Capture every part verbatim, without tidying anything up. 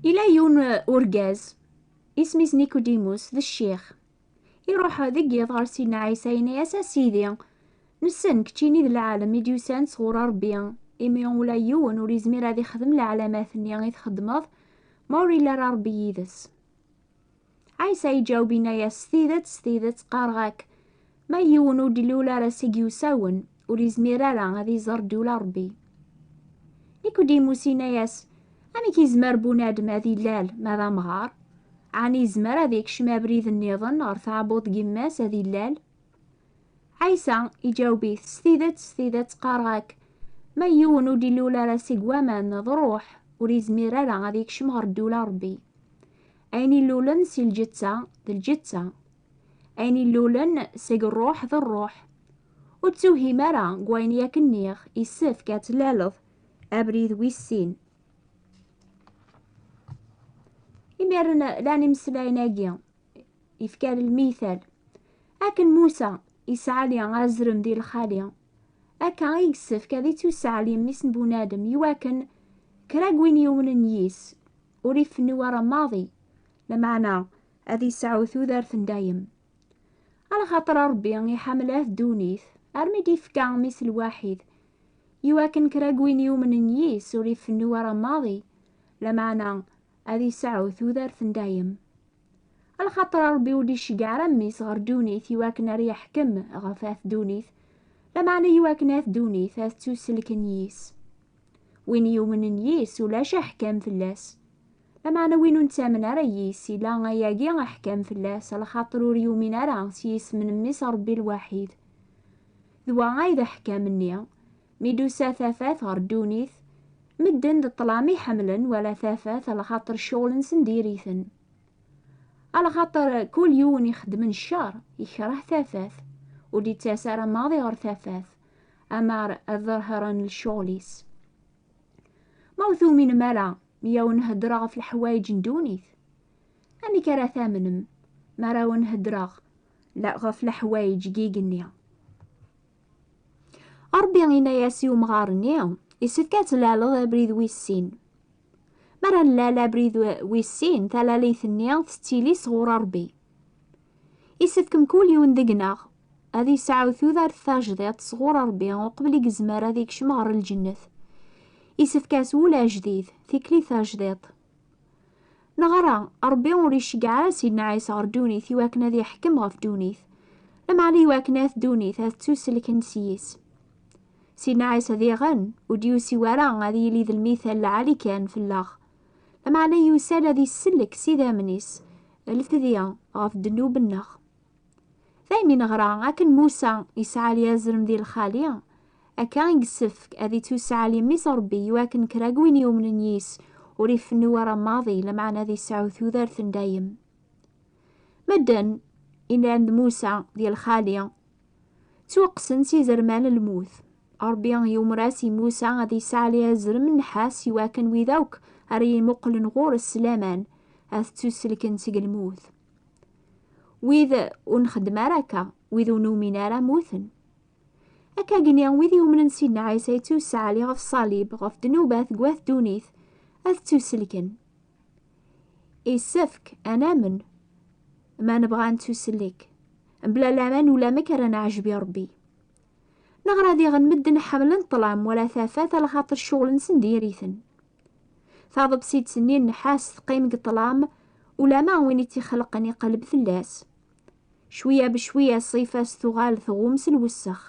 Yella yiwen urgaz, isem-is Nikudimus, d ccix. Iruḥ deg yiḍ ɣer Sidna Ɛisa, yenna-yas: "A Sidi, nessen keččini d lɛalem i d-yusan sɣur Ṛebbi, imi ula yiwen ur izmir ad ixdem leɛlamat-nni i txeddmeḍ ma ur illi ara Ṛebbi yid-s." Ɛisa iǧaweb, yenna-yas: "S tidet, s tidet, qqareɣ-ak, ma yiwen ur d-ilul ara seg yiwsawen, ur izmir ara ad iẓer ddula Ṛebbi." Nikudimus inna-yas: "Amek izmer bunadem ad illal ma d amɣar? Ɛni izmer ad ikcem abrid nniḍen ɣer tɛebbuḍt n yemma-s ad illal?" Ɛisa iǧaweb-it: "S tidet, s tidet, qqareɣ-ak, ma yiwen ur d-ilul ara seg waman d ṛṛuḥ, ur izmir ara ad ikcem ɣer ddula Ṛebbi. Ayen illulen si lǧetta d lǧetta, ayen illulen seg ṛṛuḥ d ṛṛuḥ. Ur ttuhim ara deg wayen yak nniɣ, issefk ad tlaleḍ abrid wis sin." Imiren llan imeslayen-agi, ifka lmital. Akken Musa isɛali azrem di lxali, akka i yessefk ad ittuseɛli Mmi-s n Bunadem, iwakken kra n win yumnen yis ur ifennu ara maḍi, lameɛna ad isɛu tudert n dayem. Alaxaṭer Ṛebbi iḥemmel at ddunit, armi d-ifka Mmi-s lwaḥid, iwakken kra n win yumnen yis ur ifennu ara maḍi, lameɛna ad isɛu tudert n dayem. Alaxaṭer Ṛebbi ur d-iceggeɛ ara Mmi-s ɣer ddunit iwakken ar yeḥkem ɣef at ddunit, lameɛna iwakken at ddunit ad ttuselken yis. Win yumnen yis ulac aḥkam fell-as. Lameɛna win ur nettamen ara yis, ila ayagi aḥkam fell-as, alaxaṭer ur yumin ara s yisem n Mmi-s Ṛebbi lwaḥid. D wa ay d aḥkam-nni, mi d-tusa tafat ɣer ddunit, medden d ṭṭlam i ḥemmlen wala tafat, alaxaṭer ccɣel-nsen diri-ten. Alaxaṭer kul yiwen ixeddmen ccer, ikreh tafat, ur d-ittas ara maḍi ɣer tafat, amar ad ḍerheren lecɣel-is. Ma ur tuminem ara mi awen-heddreɣ ɣef leḥwayeǧ n ddunit, amek ara tamnem mi ara awen-heddreɣ la-, ɣef leḥwayeǧ n yigenni? Ṛebbi inna-yas i umɣar-nni: "Isefk ad tlaleḍ abrid wis sin." Mi ara nlal abrid wis sin, talalit-nni tettili sɣur Ṛebbi. Isefk mkul yiwen deg-neɣ ad yesɛu tudert tajdiṭ sɣur Ṛebbi uqbel i yezmer ad ikcem ɣer lǧennet. Isefk-as wul ajdid, tikli tajdiṭ. Neɣra, Ṛebbi ur iceggeɛ ara Sidna Ɛisa ɣer ddunit iwakken ad yeḥkem ɣef ddunit, lameɛna iwakken at ddunit ad ttuselken s yis. Sidna Ɛisa diɣen ur d-yusi wara ad yili d lmital lɛali kan fell-aɣ, lameɛna yusa-d ad isellek s idammen-is lfedya ɣef ddnub-nneɣ. Daymi neɣra akken Musa isɛali azrem di lxali, akka i yessefk ad ittuseɛli Mmi-s Ṛebbi iwakken kra n win yumnen yis ur ifennu ara maḍi, lameɛna ad isɛu tudert n dayem. Medden inan d Musa di lxali ttwaqqsen s izerman n lmut. Ṛebbi yumer-as i Musa ad isɛali azrem n nnḥas iwakken wid akk ara imuqlen ɣur-s s laman ad ttuselken seg lmut. Wid ur nxeddem ara akka, wid ur numin ara, muten. Akkagni, wid yumnen Sidna Ɛisa yettuseɛli ɣef ṣṣalib, ɣef ddnubat deg wat ddunit, ad ttuselken. Isefk ad namen ma nebɣa ad nettusellek. Mebla laman ulamek ara neɛjeb i Ṛebbi. Neɣra diɣen medden ḥemmlen ṭṭlam wala tafat, alaxaṭer ccɣel-nsen diri-ten. Taḍebsit-nni n nnḥas teqqim deg ṭṭlam, ulama win i tt-ixelqen iqleb fell-as. Cwiya becwiya ṣṣifa-s tuɣal tɣum s lwessex.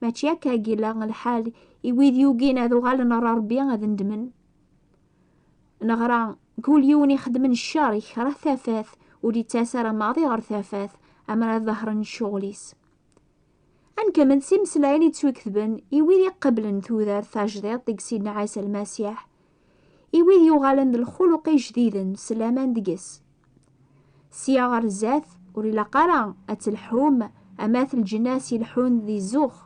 Mačči akka i yella lḥal i wid yugin ad uɣalen ɣer Ṛebbi ad ndmen? Neɣra, kul yiwen ixeddmen ccer ikreh tafat, ur d-ittas ara maḍi ɣer tafat, amer ad ḍehren ccɣel-is. Ad nkemmel s imeslayen yettwaketben i wid iqeblen tudert tajdiṭ deg Sidna Ɛisa Lmasiḥ, i wid yuɣalen d lxuluq ijdiden s laman deg-s. Sya ɣer zdat, ur ilaq ara ad telḥum am at lǧennas ileḥḥun di zzux.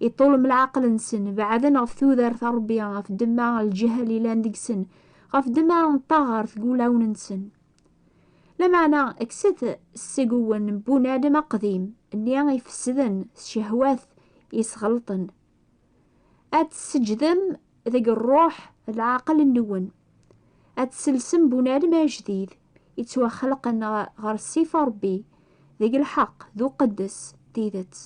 Iṭṭulem leɛqel-nsen, beɛden ɣef tudert n Ṛebbi, ɣef ddemma n lǧehl ilan deg-sen, ɣef ddemma n ṭṭaɣert deg wulawen-nsen. Lameɛna kkset ssegwen n bunadem aqdim-nni ifesden s ccehwat yesɣelṭen. Ad tseǧdem deg ṛṛuḥ d leɛqel-nwen. ad tselsem bunalem ajdid, ittwaxelqen ɣ-, ɣer ssif Ṛebbi, deg lḥeqq d uqeddes d tidet.